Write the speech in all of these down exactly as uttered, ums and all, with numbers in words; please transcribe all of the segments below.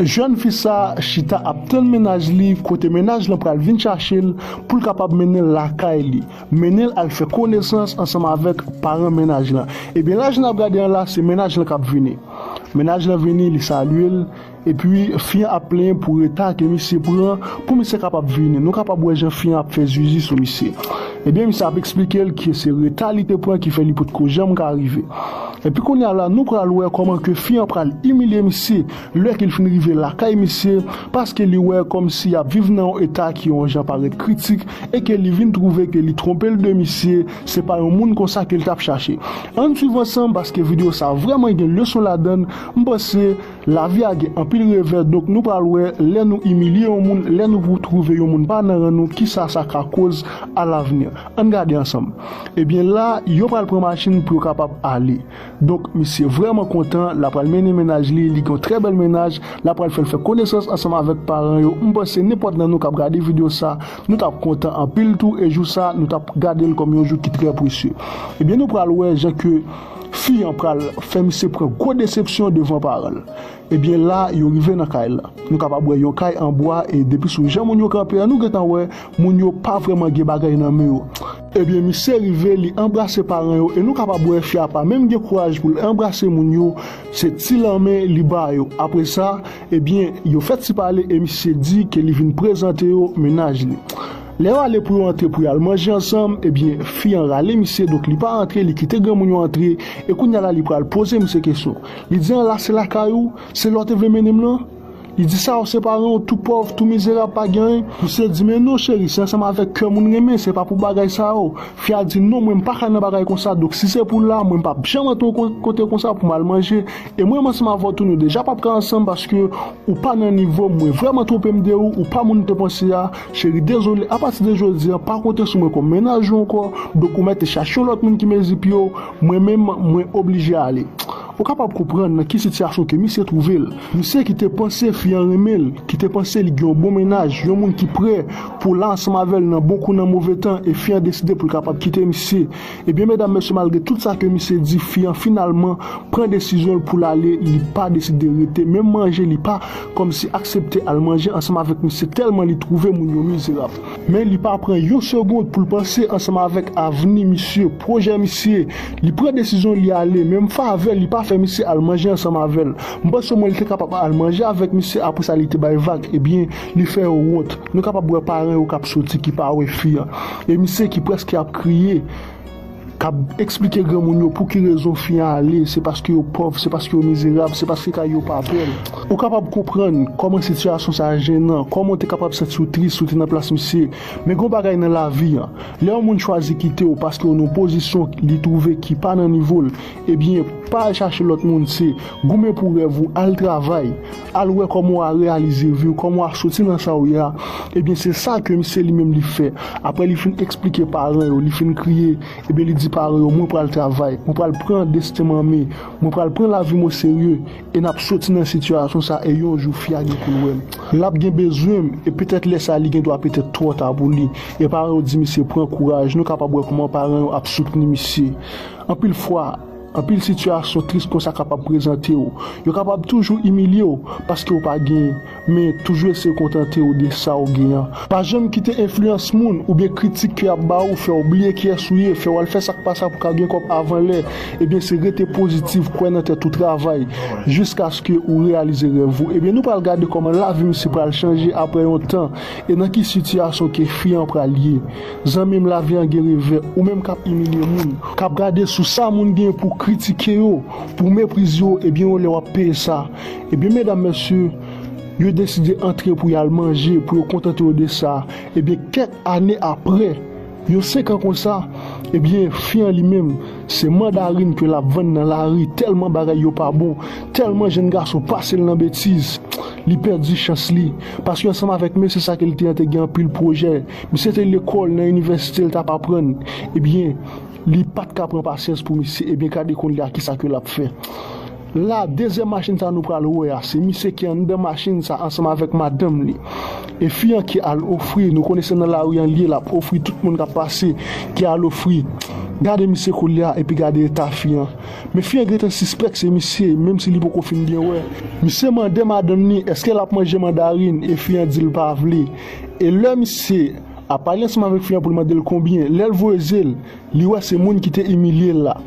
Jèn fi sa chita ap tann mennaj li, kote mennaj lan pral vin chache l pou l kapab mennen l lakay li, mennen l al fè konesans ansanm avèk paran mennaj lan. Ebyen, la jan n ap gade an la, se mennaj lan k ap vini. Mennaj lan vini, li salye l, epi fi an ap plenyen pou reta ke misye pran, pou misye kapab vini. Nou kapab wè jan fi an ap fè zuzu sou misye. Ebyen, misye ap eksplike l ke se reta li te pran ki fè li potko janm ka rive. Epi kounye a la, nou pral wè kòman ke fi an pral imilye misye lè ke l fin rive lakay misye, paske li wè kòmsi y ap viv nan yon eta ki yon jan parèt kritik, e ke li vin twouve ke li twonpe l de misye, se pa yon moun konsa ke l t ap chache. Ann swiv ansanm, paske videyo sa vrèman gen leson ladan l. M panse lavi a gen anpil revè, donk nou pral wè lè nou imilye yon moun, lè nou twouve yon moun pa nan ran nou, kisa sa ka koz alavni. Ann gade ansanm. Ebyen la, yo pral pran machin pou yo kapab ale. Donk, misye vrèman kontan, l ap pral mennen mennaj li, li gen yon trè bèl mennaj, l ap pral fè l fè konesans ansanm avèk paran yo. M panse nenpòt nan nou k ap gade videyo sa, nou t ap kontan anpil tou, e jou sa, nou t ap gade l kòm yon jou ki trè presye. Ebyen, nou pral wè jan ke fi an pral fè misye pran gwo desepsyon devan paran l. Ebyen, la, yo rive nan kay la. Nou kapab wè yon kay an bwa, e depi sou jan moun yo kanpe an, nou gentan wè moun yo pa vrèman gen bagay nan men yo. Ebyen, misye rive, li anbrase paran yo, e nou kapab wè fi a pa menm gen kouraj pou l anbrase moun yo, se ti lanmen li ba yo. Apre sa, ebyen, yo fè ti pale e misye di ke li vin prezante yo mennaj li. Lè yo ale pou yo antre pou y al manje ansanm, ebyen, fi an rale misye, donk li pa antre, li kite granmoun yo antre, e kounye a la, li pral poze misye kesyon. Li di, "An la, se lakay ou? Se la w te vle mennen m lan?" Li di, "Sa yo se paran w, tou pòv, tou mizerab, pa gen anyen." Misye di, "Men non, cheri, se ansanm avèk kè moun renmen, se pa pou bagay sa yo." Fi a di, "Non, mwen, m pa ka nan bagay konsa, donk si se pou la, mwen, m p ap janm antre w ko-, kote konsa pou m al manje. E mwen, m ansanm avè w tou, nou deja p ap ka ansanm, paske ou pa nan nivo m, mwen vrèman twonpe m de ou, ou pa moun m te panse a. Cheri, dezole, apati de jodi a, pa konte sou mwen kòm mennaj ou ankò, donk ou mèt chache yon lòt moun ki mezi pye w, mwen menm, mwen oblije ale." Ou kapab konprann nan ki sitiyasyon ke misye twouve l. Misye ki te panse fi an renmen l, ki te panse li gen yon bon mennaj, yon moun ki prè pou la ansanm avè l nan bon kou, nan move tan, e fi an deside pou l kapab kite misye. Ebyen, medam, mesye, malgre tout sa ke misye di, fi an finalman pran desizyon l pou l ale, li pa deside rete. Menm manje, li pa kòmsi aksepte al manje ansanm avèk misye, tèlman li twouve moun yo mizerab. Men li pa pran yon segond pou l panse ansanm avèk avni misye, pwojè misye. Li pran desizyon li ale, menm favè, li pa fè misye al manje ansanm avè l. M panse omwen li te kapab al manje avèk misye, apre sa li te bay vag, ebyen, li fè yo wont. Nou kapab wè paran yo k ap soti, ki pa wè fi an. E misye ki prèske ap kriye, k ap eksplike granmoun yo pou ki rezon fi an ale, se paske yo pòv, se paske yo mizerab, se paske kay yo pa bèl. Ou kapab konprann kòman sitiyasyon sa a jenan, kòman w te kapab santi w tris si w te nan plas misye. Men gen yon bagay nan lavi an, lè yon moun chwazi kite w paske w nan yon pozisyon li twouve ki pa nan nivo l, ebyen, pa al chache lòt moun, se goumen pou rèv ou, al travay, al wè kòman w a reyalize vi w, kòman w a soti nan sa w ye a. Ebyen, se sa ke misye li menm li fè. Apre li fin eksplike paran yo, li fin kriye, ebyen, li di paran yo, "Mwen pral travay, mwen pral pran desten m an men, mwen pral pran lavi m oserye, e n ap soti nan sitiyasyon sa, e yon jou fi a gen pou l wè m. L ap gen bezwen m, e petèt lè sa a, li gen dwa petèt twò ta pou li." E paran yo di misye, "Pran kouraj." Nou kapab wè kòman paran yo ap soutni misye. Anpil fwa, anpil sitiyasyon tris konsa kapab prezante w. Yo kapab toujou imilye w paske w pa genyen, men toujou eseye kontante w de sa w genyen. Pa janm kite enfliyans moun oubyen kritik ke y ap ba w fè w bliye kiyès ou ye, fè w al fè sa k pa sa pou w ka gen kòb avan lè. Ebyen, se rete pozitif, kwè nan tèt ou, travay jiskaske ou reyalize rèv ou. Ebyen, nou pral gade kòman lavi misye pral chanje apre yon tan, e nan ki sitiyasyon ke fi an pral ye. Zanmi m, lavi an gen revè. Ou menm k ap imilye moun, k ap gade sou sa moun gen pou kritike yo, pou meprize yo, ebyen, yon lè w ap peye sa. Ebyen, medam, mesye, yo deside antre pou y al manje, pou yo kontante yo de sa. Ebyen, kèk ane apre, yon senk an konsa, ebyen, fi an li menm, se mandarin ke l ap vann nan lari, tèlman bagay yo pa bon, tèlman jèn gason pase l nan betiz, li pèdi chans li. Paske ansanm avèk mesye sa ke l te an te gen anpil pwojè. Misye te lekòl, nan inivèsite, l t ap aprann. Ebyen, li pa t ka pran pasyans pou misye. Ebyen, gade kounye a kisa ke l ap fè. La, dezyèm machin sa nou pral wè a, se misye ki anndan machin sa ansanm avèk madanm li. E fi an ki al ofri, nou konnen se nan lari an li ye, l ap ofri tout moun k ap pase, ki al ofri Gade misye koulye a epi gade eta fi an. Men fi an gentan sispèk se misye, menm si li poko fin byen wè. Misye mande madanm ni èske l ap manje mandarin e fi an di l pa vle. E lè misye ap pale ansanm avèk fi an pou l mande l konbyen, lè l voye zye l, li wè se moun ki te imilye l la.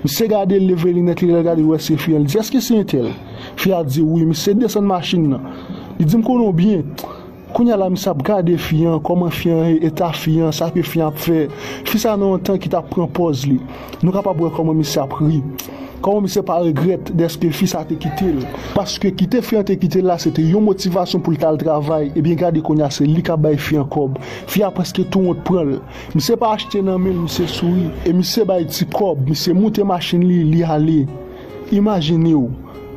Misye gade l, leve linèt li, lè l gade, li wè se fi an. Li di, èske se entèl? Fi a di wi. Misye desann machin nan. Li di, m konnen w byen. Kounye a la, misye ap gade fi an, kòman fi an ye, eta fi an, sa ke fi an ap fè. Fi sa nan yon tan ki t ap pran pòz li. Nou kapab wè kòman misye ap ri. Kòman misye pa regrèt dèske fi sa te kite l. Paske kite fi an te kite l la, se te yon motivasyon pou l t al travay. Ebyen, gade kounye a, se li k ap bay fi an kòb. Fi a prèske tou wont pran l. Misye pa achte nan men l, misye souri. E misye bay ti kòb, misye moute machin li, li ale. Imajine w,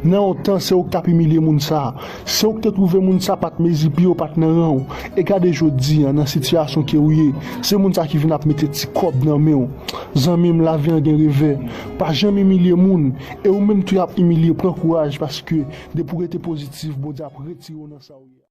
nan yon tan, se ou k t ap imilye moun sa. Se ou k te twouve moun sa pa t mezi pye w, pa t nan ran w. E gade jodi a, nan sitiyasyon ke ou ye, se moun sa ki vin ap mete ti kòb nan men w. Zanmi m, lavi an gen revè. Pa janm imilye moun. E ou menm tou y ap imilye, pran kouraj, paske depi w rete pozitif, Bondye ap retire w nan sa ou ye a.